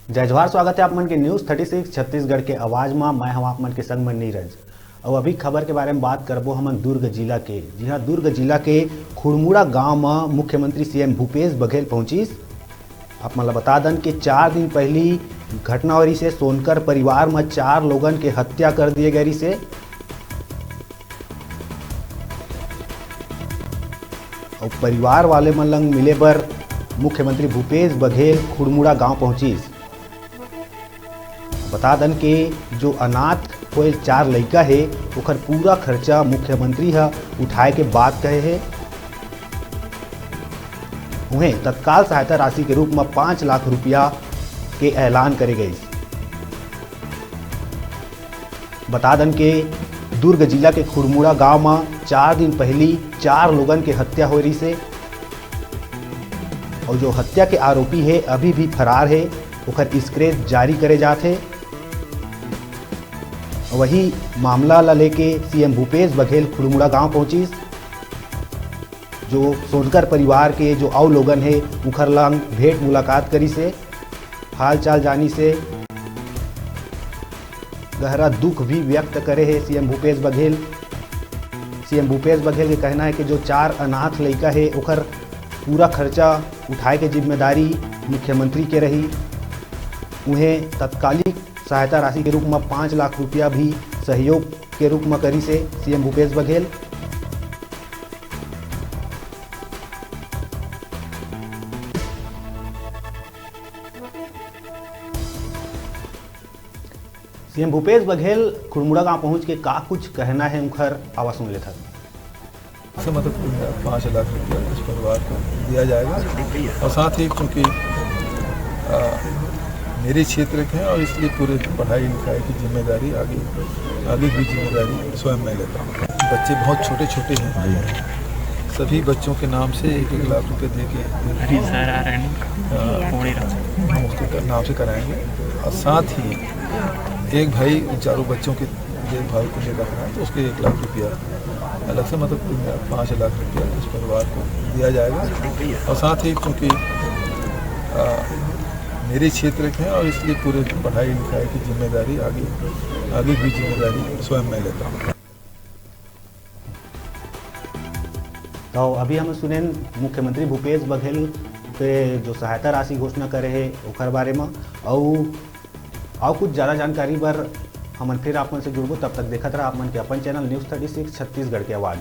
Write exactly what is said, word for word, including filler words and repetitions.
जय जोहार, स्वागत है आप मन के न्यूज़ थर्टी सिक्स छत्तीसगढ़ के आवाज मा। मैं हूं आप मन के संग में नीरज। और अभी खबर के बारे में बात करबो हमन दुर्ग जिला के। जी हां, दुर्ग जिला के खुड़मुड़ा गांव मा मुख्यमंत्री सीएम भूपेश बघेल पहुंचिस। आप मन ला बता दन कि चार दिन पहली घटना होय रिहिसे सोनकर परिवार मा चार लोगन के हत्या कर दिए गए रिहिसे। अउ परिवार वाले मन लंग मिले बर मुख्यमंत्री भूपेश बघेल खुड़मुड़ा गांव पहुंचिस। बता दन के जो अनाथ होए चार लइका हे, ओकर पूरा खर्चा मुख्यमंत्री ह उठाए के बात कहे हे। उहें, तत्काल सहायता राशि के रूप म पाँच लाख रुपया के ऐलान करे गइस। बता दन के दुर्ग जिला के खुड़मुड़ा गांव म चार दिन पहली चार लोगन के हत्या होय रिहिसे, अउ जो हत्या के आरोपी हे, अभी भी फरार हे, ओकर स्क्रेच जारी करे जात हे। वही मामला ला लेके सीएम भूपेश बघेल खुड़मुड़ा गांव पहुंचिस, जो सोनकर परिवार के जो अउ लोगन हे, उखर लंग भेंट मुलाकात करिस हे, हालचाल जानिस हे। गहरा दुख भी व्यक्त करे हे सीएम भूपेश बघेल। सीएम भूपेश बघेल के कहना हे कि जो चार अनाथ लइका हे, ओकर पूरा खर्चा उठाए के जिम्मेदारी मुख्यमंत्री के रही। उहें, तत्कालिक सहायता राशि के रूप म पाँच लाख रुपया भी सहयोग के रूप म करिस हे सीएम भूपेश बघेल। सीएम भूपेश बघेल खुड़मुड़ा गांव पहुंच के का कुछ कहना हे उनकर, आवा सुन लेथन। से मदद पाँच लाख रुपया इस परिवार को दिया जाएगा। और साथ ही, क्योंकि, आ, मेरे क्षेत्र के हैं और इसलिए पूरे पढ़ाई लिखाई की जिम्मेदारी आगे, आगे की जिम्मेदारी स्वयं मैं लेता हूँ। बच्चे बहुत छोटे छोटे हैं, सभी बच्चों के नाम से एक एक लाख रुपए दे के, अभी सर आ रहे हैं। आ, हम उसके नाम से कराएंगे। और साथ ही एक भाई उन चारों बच्चों के देखभाल के लिए रख रहा है, तो उसके एक लाख रुपया अलग से, मतलब, पाँच लाख रुपया इस परिवार को दिया जाएगा। और साथ ही, क्योंकि, आ, मेरे क्षेत्र के हैं और इसलिए पूरे पढ़ाई लिखाई की जिम्मेदारी आगे, आगे की जिम्मेदारी स्वयं मैं लेता हूँ। तो अभी हम सुनेन मुख्यमंत्री भूपेश बघेल के जो सहायता राशि घोषणा करे हे, ओकर बारे म। अउ, अउ कुछ ज्यादा जानकारी बर हमन फिर आप मन से जुड़बो। तब तक देखत रहा आप मन के अपन channel news thirty six Chhattisgarh के आवाज।